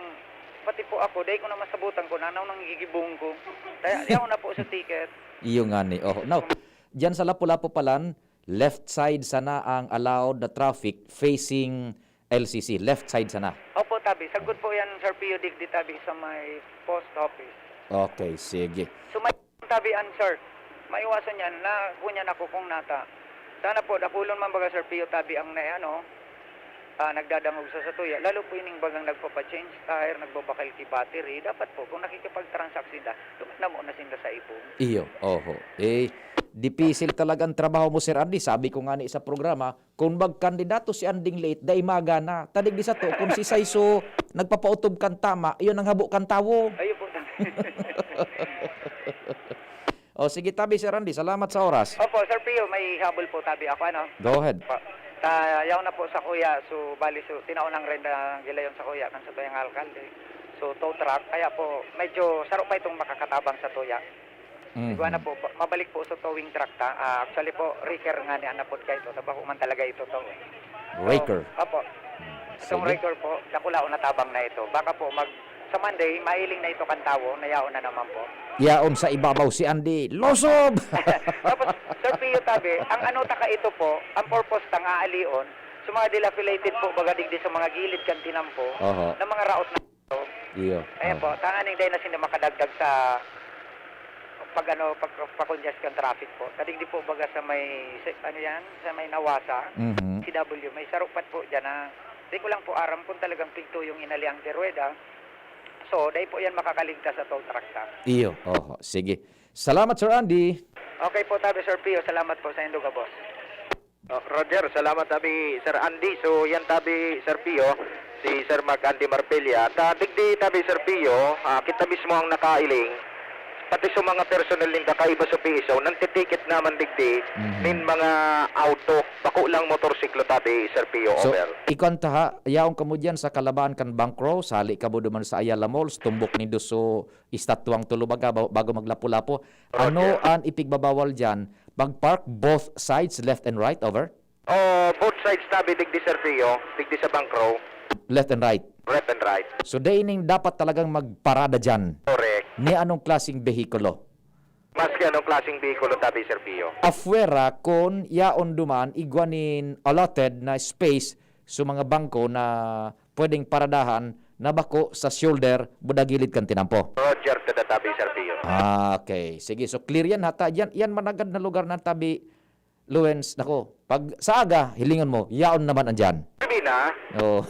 pati po ako, dahil ko na masabutan ko, nanaw nang gigibong ko. Kaya, yaw na po sa ticket. Iyo nga ni. Oho. Now, diyan sa Lapu-Lapu palan, left side sana ang allowed na traffic facing L C C. Left side sana. Opo, tabi. Sagot po yan, Sir Pio Digdi, tabi sa may post office. Okay, sige. So, may tabi, answer. Maiwasan yan na, kunyan ako kung nata. Sana po, dakulon man baga, Sir Pio, tabi ang na, ano, ah, nagdadangog sa satuya. Lalo po ining bagang nagpapa-change tire, nagbabakal ki battery. Dapat po, kung nakikipag-transact sinda, duman na muna sinda sa ibong. Iyo, oho. Eh, dipisil talaga ang trabaho mo, Sir Andy. Sabi ko nga ni sa programa, kung magkandidato si Anding Late, dai magana. Tadig di sa to, kung si Saiso nagpapautob kan tama, iyon ang habo kan tawo. Ayun po. O sige, tabi, Sir Andy. Salamat sa oras. Opo, Sir Pio, may habol po tabi ako, ano? Go ahead. Po. Ta, yaw na po sa kuya, so bali so tinaon ang renda ang gilayon sa kuya kan sa tuyang alkalde. So tow truck, kaya po medyo saro pa itong makakatabang sa tuya. Mhm. Igwa na po, pa- mabalik po sa towing truck ta. Ah, actually po, raker nga ni anapod kayo ito. Tabako man talaga ito to. Raker. Opo. Hmm, Itong sige. Raker po, dakulaon na tabang na ito. Baka po mag sa Monday, mailing na ito kan tawo, nayaon na naman po. Yaon sa ibabaw si Andy. Losob! Tapos, Sir Pio Tabi, ang ano taka ito po, ang purpose tang aalion, sa mga dilapidated po, baga digdi sa mga gilid kan tinampo, Oho. na mga raot na ito. Iyo. Ayan Oh. po, tanganing dahil na sila makadagdag sa Pag ano, pag, pa-congestion traffic po. Kadigdi po baga sa may, sa, ano yan, sa may Nawasa, Mhm. C W, may sarupat po dyan na, di ko lang po aram kung talagang pigto yung inaliang de rueda. So, dai po yan makakaligtas sa tow truck ka. Iyo, oho, sige. Salamat, Sir Andy. Okay po, tabi, Sir Pio. Salamat po sa indo gabos. Oh, Roger, salamat tabi, Sir Andy. So, yan tabi, Sir Pio, si Sir Mark Andy Marbella. Ta, digdi tabi, Sir Pio, ah, kita mismo ang nakailing. Pati sa mga personnel ninda kaiba sa P S O, nagtitikit naman digdi Mhm. nin mga auto, bako lang motorsiklo tabi, Sir Pio, So, over. Ikon ta ha, yaon kamo diyan sa kalabaan kan Bancro, sali kamo duman sa Ayala Malls, tumbok nindo so estatwang tulubaga ba-, bago maglapu-lapu. Ano Roger. An ipigbabawal diyan? Mag-park both sides, left and right, over? Oh, both sides tabi, digdi, Sir Pio, digdi sa Bancro. Left and right. Left and right. So, dai ning dapat talagang magparada diyan. Correct. Ni anong klaseng behikulo? Maski anong klaseng behikulo tabi, Sir Pio. Afuera, kun yaon duman, igwa nin allotted na space sa mga bangko na pwedeng paradahan na bako sa shoulder, buda gilid kan tinampo. Roger to the tabi, Sir Pio. Ah, okay. Sige, so clear yan, ha? Ta, yan, yan managad na lugar na tabi, Luens. Nako, pag sa aga, hilingon mo, yaon naman andyan. Sabi na. Oo.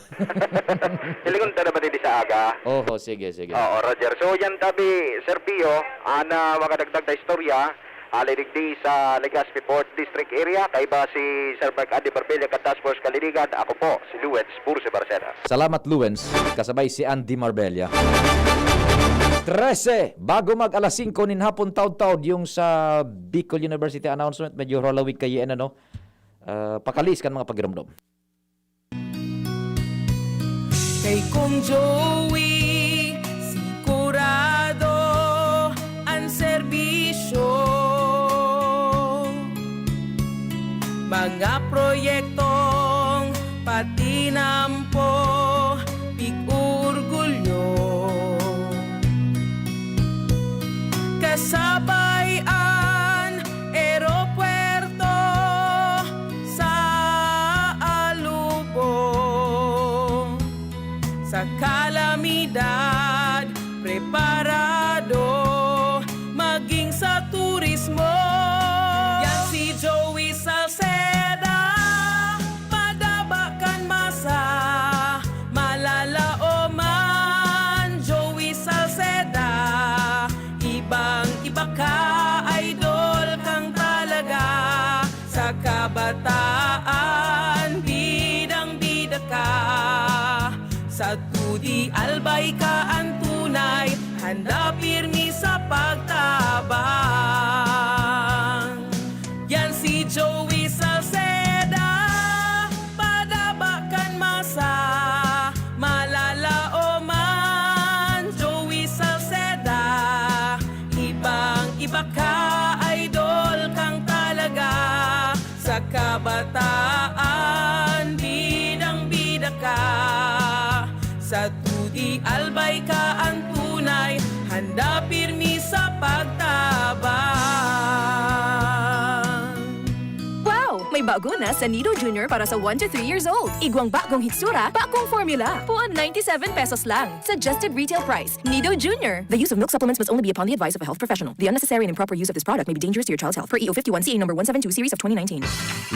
Hilingon ta naman hindi sa aga. Oho, sige, sige. Oo, Roger. So, yan tabi, Sir Pio, ana, makadagdag na istorya, ali digdi sa Legazpi Port District Area, kaiba si Sir Mark Andy Marbella kan Task Force Kalinigan, ako po, si Luens Bursi Barcena. Salamat, Luens. Kasabay si Andy Marbella. Trese, bago mag alas singko nin hapon, taud-taud yung sa Bicol University announcement, medyo rolawig kayo, ano, no? Ah, pakaliis kan mga pagiromdom. Kay Kong Joey, sigurado an serbisyo. Mga proyektong patinampo, pig-orgulyo. Kasabay an eropuerto sa Alubo. Sa kalamidad, preparado maging sa turismo. Yan si Joey Salceda, madaba kan masa, malalaoman. Joey Salceda, ibang-iba ka, idol kang talaga. Sa kabataan, bidang-bida ka. Sa T D Albay ka an tunay, handa pirmi sa pagtabang. Yan si Joey Salceda, padaba kan masa, malalaoman. Joey Salceda, ibang-iba ka, idol kang talaga. Sa kabataan, bidang-bida ka. Sa T D Albay ka an tunay, handa pirmi sa pagtabang. Wow! May bago na sa Nido Junior para sa one to three years old. Igwang bagong hitsura, bagong formula. Puon ninety-seven pesos lang. Suggested retail price. Nido Junior. The use of milk supplements must only be upon the advice of a health professional. The unnecessary and improper use of this product may be dangerous to your child's health. Per E O fifty-one C A number one seven two series of twenty nineteen.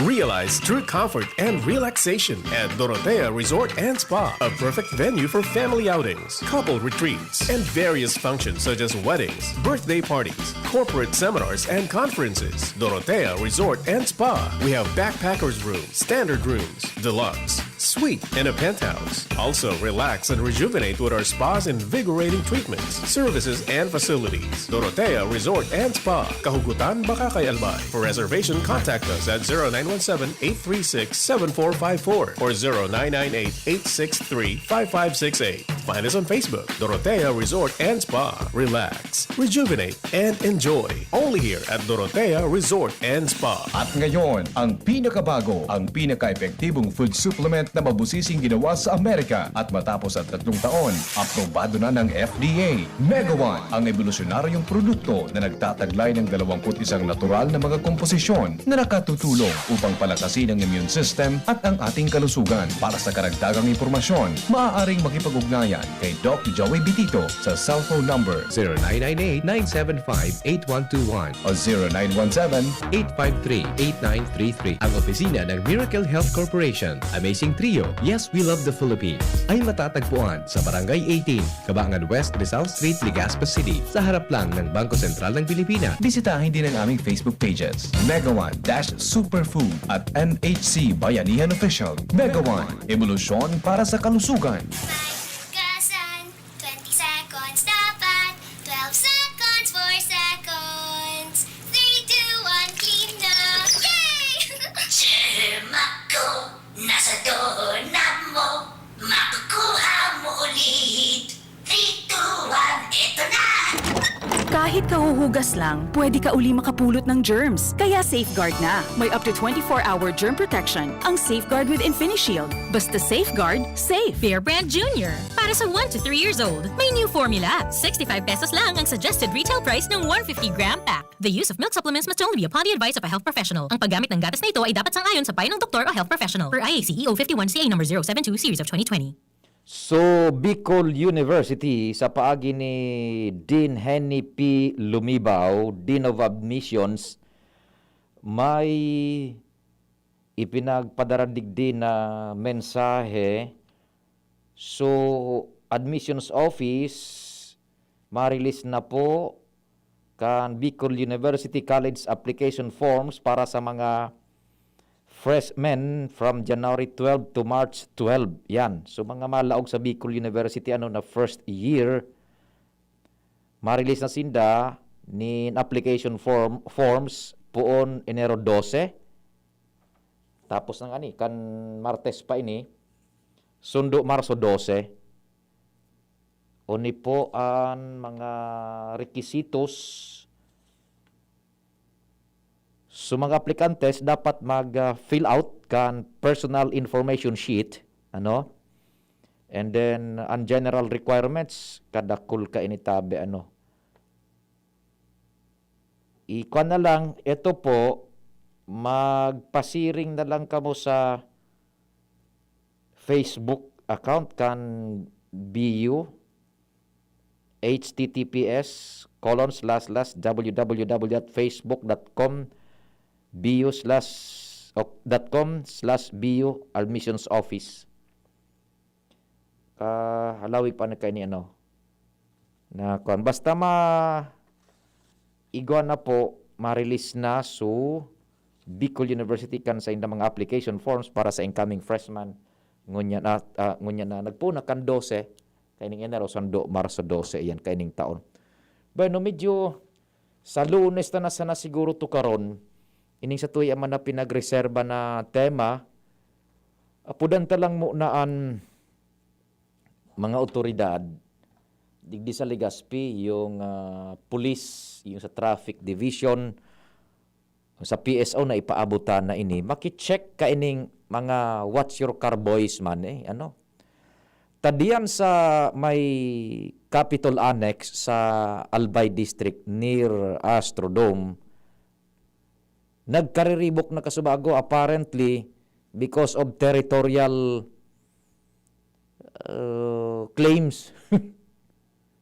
Realize true comfort and relaxation at Dorotea Resort and Spa, a perfect venue for family outings, couple retreats, and various functions such as weddings, birthday parties, corporate seminars, and conferences. Dorotea Resort and Spa. We have backpackers room, standard rooms, deluxe, suite, and a penthouse. Also, relax and rejuvenate with our spa's invigorating treatments, services, and facilities. Dorotea Resort and Spa, Kahugutan, Bacacay, Albay. For reservation, contact us at zero nine one seven, eight three six, seven four five four or zero nine nine eight, eight six three, five five six eight. Find us on Facebook, Dorotea Resort and Spa. Relax, rejuvenate, and enjoy. Only here at Dorotea Resort and Spa. At ngayon, ang pinakabago, ang pinaka-epektibong food supplement na mabusising ginawa sa Amerika at matapos ang tatlong taon, aprobado na ng F D A. Megawan, ang ebolusyonaryong produkto na nagtataglay ng dalawampu't isang natural na mga komposisyon na nakatutulong upang palakasin ang immune system at ang ating kalusugan. Para sa karagdagang impormasyon, maaaring makipag-ugnayan kay Doc Joey Bitito sa cellphone number zero nine nine eight, nine seven five, eight one two one o zero nine one seven, eight five three, eight nine three three. Ang opisina ng Miracle Health Corporation, Amazing Trio, Yes, We Love the Philippines, ay matatagpuan sa Barangay eighteen, Kabangan West, Rizal Street, Legazpi City, sa harap lang ng Bangko Sentral ng Pilipinas. Bisitahin din ang aming Facebook pages, Megawan dash Superfood at M H C Bayanihan Official. Megawan, ebolusyon para sa kalusugan. Kasan, twenty seconds dapat, twelve seconds, four seconds, three, two, one, clean na. Yay! Germ ako, nasa doorknob mo, makukuha mo ulit. Three, two, one, eto na! Kahit kahuhugas lang, pwede ka uli makapulot ng germs. Kaya Safeguard na. May up to twenty-four hour germ protection ang Safeguard with InfiniShield. Basta Safeguard, safe. Bear Brand Junior. Para sa one to three years old, may new formula. Sixty-five pesos lang ang suggested retail price ng one fifty gram pack. The use of milk supplements must only be upon the advice of a health professional. Ang paggamit ng gatas na ito ay dapat sang-ayon sa payo ng doktor o health professional. Per I A C E O fifty-one C A number zero seven two series of twenty twenty. So, Bicol University, sa paagi ni Dean Henny P. Lumibaw, Dean of Admissions, may ipinagpadara digdi na mensahe. So, admissions office, ma-release na po kan Bicol University College application forms para sa mga freshmen from January twelve to March twelve. Yan. So, mga malaog sa Bicol University, ano, na first year, ma-release na sinda nin application form, forms poon Enero dose. Tapos nang ani, kan Martes pa ini, sundo Marso dose. Oni po an mga requisitos. So, mga aplikantes dapat mag, ah, fill out kan personal information sheet, ano? And then, ang general requirements, kadakul kaini tabi, ano? Ikuan na lang, ito po, magpa-sharing na lang kamo sa Facebook account kan B U, H T T P S colon slash slash W W W dot facebook dot com B U slash, o, dot com slash B U admissions office. Kahalawig pa na kaini, ano, na kuan. Basta ma-, igwa na po, ma-release na su Bicol University kan saindang mga application forms para sa incoming freshman. Ngunyan na, ah, ngunyan na nagpuna kan dose, kaining Enero, sundo Marso dose, iyan, kaining taon. Bueno, medyo sa Lunes ta na sana siguro to karon, ining satuya man na pinagreserba na tema, apudan ta lang muna an mga otoridad digdi sa Legazpi, yung, ah, police, yung sa traffic division, sa P S O na ipaabutan na ini, maki-check kaining mga Watch Your Car Boys man, eh, ano? Ta diyan sa may Capitol Annex sa Albay District near Astrodome, nagkariribok na kasubago, apparently because of territorial, uh, claims.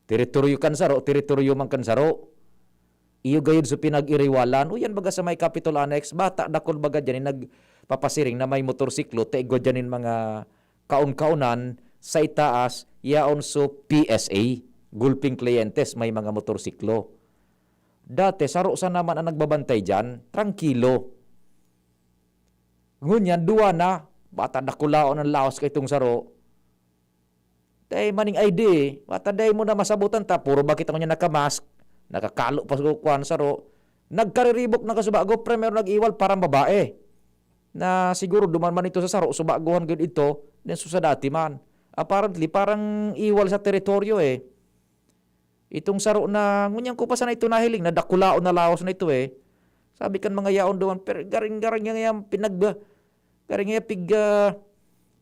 Teritoryo kan saro, teritoryo man kan saro. Iyo gayud so pinag-iriwalan. O yan baga sa may Capitol Annex, bata dakul baga dyan, eh, nagpapasiring na may motorsiklo, ta igwa dyan nin mga kaon-kaonan sa itaas, yaon so P S A, gulping kliyentes, may mga motorsiklo. Dati, saro sana man ang nagbabantay dyan, trangkilo. Ngunyan, duwa na, bata dakulaon ang laos ka itong saro. Dai maning I D, bata dai mo na masabutan ta, puro ba kita ngunyan nakamask, nakakalo pa sa kuwan, saro. Nagkariribok na kasubago, primero nag-iwal, parang babae. Na siguro duman man ito sa saro, subaguhan gud ito, then so sa dati man. Apparently, parang iwal sa teritoryo eh. Itong saro na, ngunyan ko pa sana ito nahiling, na dakulaon na laos na ito eh. Sabi kan mga yaon duman, pero garing-garing yan, yan pinag-, garing yan pig-, ah,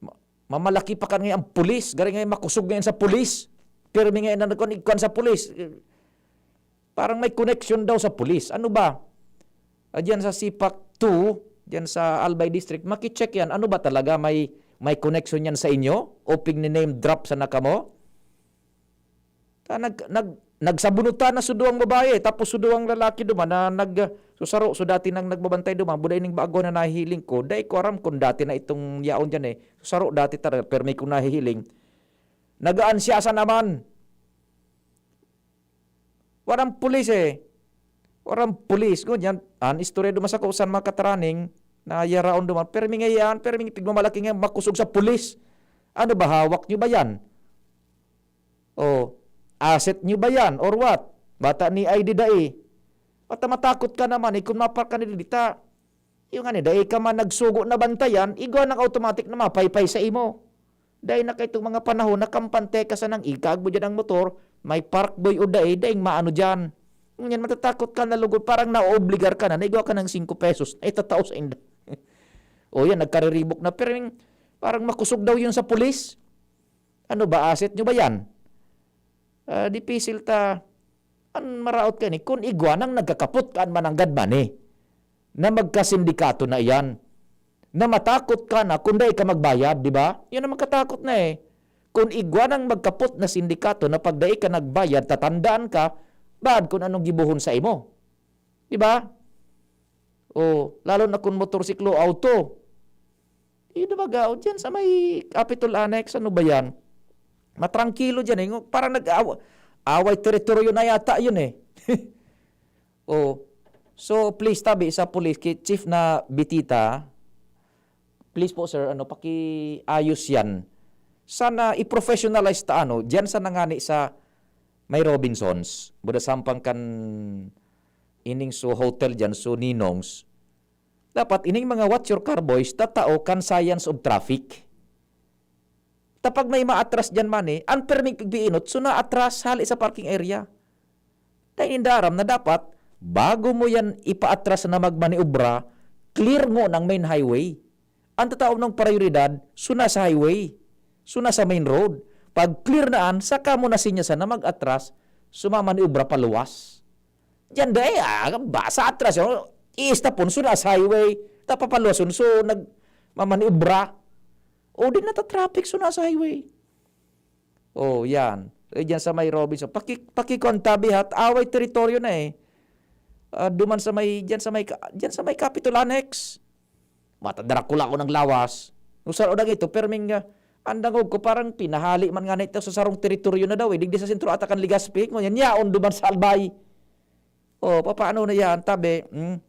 ma-, Mamalaki pa kan ngayon ang pulis. Gari ngayon makosog ngayon sa pulis. Pirmi ngayon na nagkuhan, igkuhan sa pulis. Parang may connection daw sa pulis. Ano ba? Ah, diyan sa CPAC two, diyan sa Albay District, maki-check yan. Ano ba talaga? May, may connection yan sa inyo? O pigni-name drop sana kamo? Ta, nag-, nag-, nagsabunutan na so duwang babae, tapos so duwang lalaki duman na nag-, so saro, so dati nang nagbabantay duman, buda ining bago na nahihiling ko, dai ko aram kung dati na itong yaon diyan eh. So saro dati talaga, permi kong nahihiling. Nag-aansiyasa naman. Walang pulis eh. Walang pulis. Ngunyan, an istorya duman sa kung saan mga kataraning, na yaraon duman, permi nga yan, permi pigmamalaki nga, makosog sa pulis. Ano ba, hawak nyo ba yan? O, asset nyo ba yan? Or what? Bata ni I D dai. Bata matakot ka naman, eh, kung mapark ka na dito, yung ano, dai ka man nagsugo na bantayan, igwa ng automatic na mapaypay sa imo. Dai na kaitong mga panahon na kampante ka sa nang ikag mo dyan ang motor, may park boy o dai, daing maano dyan. Ngunyan, matatakot ka na lugod, parang naoobligar ka na, naigwa ka ng singko pesos na itatao sa inda. O yan, nagkariribok na, pero yung, parang makusog daw yun sa pulis. Ano ba, asset nyo ba yan? Ah, dipisil ta, an maraot ka ni, kun igwa nang nagkakapot ka an mananggad man eh, na magkasindikato na iyan, na matakot ka na kun dai ka magbayad, di ba? Yan ang makatakot na eh. Kun igwa nang magkapot na sindikato na pag dai ka nagbayad, tatandaan ka, baad kun anong gibohon sa imo. Di ba? O, lalo na kun motorsiklo, auto. Di ba, gao, dyan sa may Capitol Annex, ano ba yan? Matrangkilo dyan eh. Parang nag-awa-, away teritoryo na yata yun eh. O, so please, tabi sa police, ki-, chief na bitita, please po, sir, ano, pakiayos yan. Sana i-professionalize ta, ano, dyan sa nangani sa may Robinsons, buda sampang kan ining so hotel dyan, so Ninongs. Dapat ining mga watch your car boys, tatao kan science of traffic. Ta pag may maatras dyan man eh, an perming pigbiinot, so naatras hali sa parking area. Dai ninda aram na dapat, bago mo yan ipaatras na magmaniobra, clear mo ng main highway. Ang tataw ng prioridad, so nasa highway. So nasa main road. Pag clear na an, saka mo na sinya sana mag-atras, so mamaniobra paluwas. Diyan dai, ah, basa atras, oh. Iistapon, so nasa highway. Tapapaluwason, so nag-, mamaniobra. O di nata-traffic, so nasa highway. Oh, yan. Eh, diyan sa may Robinson. Paki-, pakikon tabi ha, away teritoryo na eh. Ah, duman sa may, diyan sa may ka-, diyan sa may Capitol Annex. Mata, Dracula ko naglawas. Usar o dang ito, perming, ah, ang dangog ko, parang pinahali man nga na ito sa sarong teritoryo na daw eh. Digdi sa sentro ata kan Legazpi. Ngunyan, yaon duman sa Albay. Oh, papaano na yan, tabi? Hmm?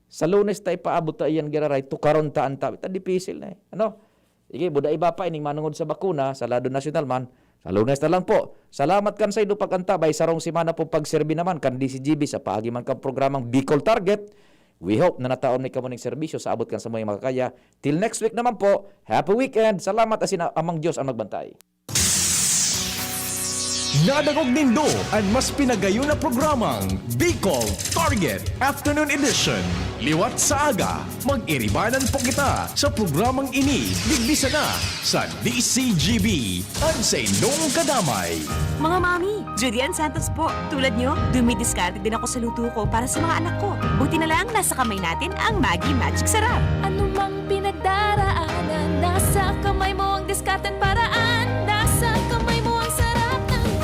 Sa Lunes ta ipaabot ta iyan, giraray, tukaron ta an tabi. Ta dipisil na eh. Ano? Sige, buda iba pa, ining manungod sa bakuna, sa lado nasyonal man, sa Lunes na lang po. Salamat kan saindo pag-antabay, sarong semana po pagserbi naman kan D C G B sa paagi man kan programang Bicol Target. We hope na nataon mi kamo ning serbisyo sa abot kan samuyang makakaya. Till next week naman po, happy weekend! Salamat asin Amang Diyos ang magbantay. Nadangog nindo an mas pinagayon na programang Bicol Target Afternoon Edition. Liwat sa aga, mag-iribanan po kita sa programang ini, digdi sana sa D C G B, an saindong kadamay. Mga mami, Judy Ann Santos po. Tulad nyo, dumidiskarte din ako sa luto ko para sa mga anak ko. Buti na lang, nasa kamay natin ang Maggi Magic Sarap. Anumang pinagdaraanan, nasa kamay mo ang diskarten para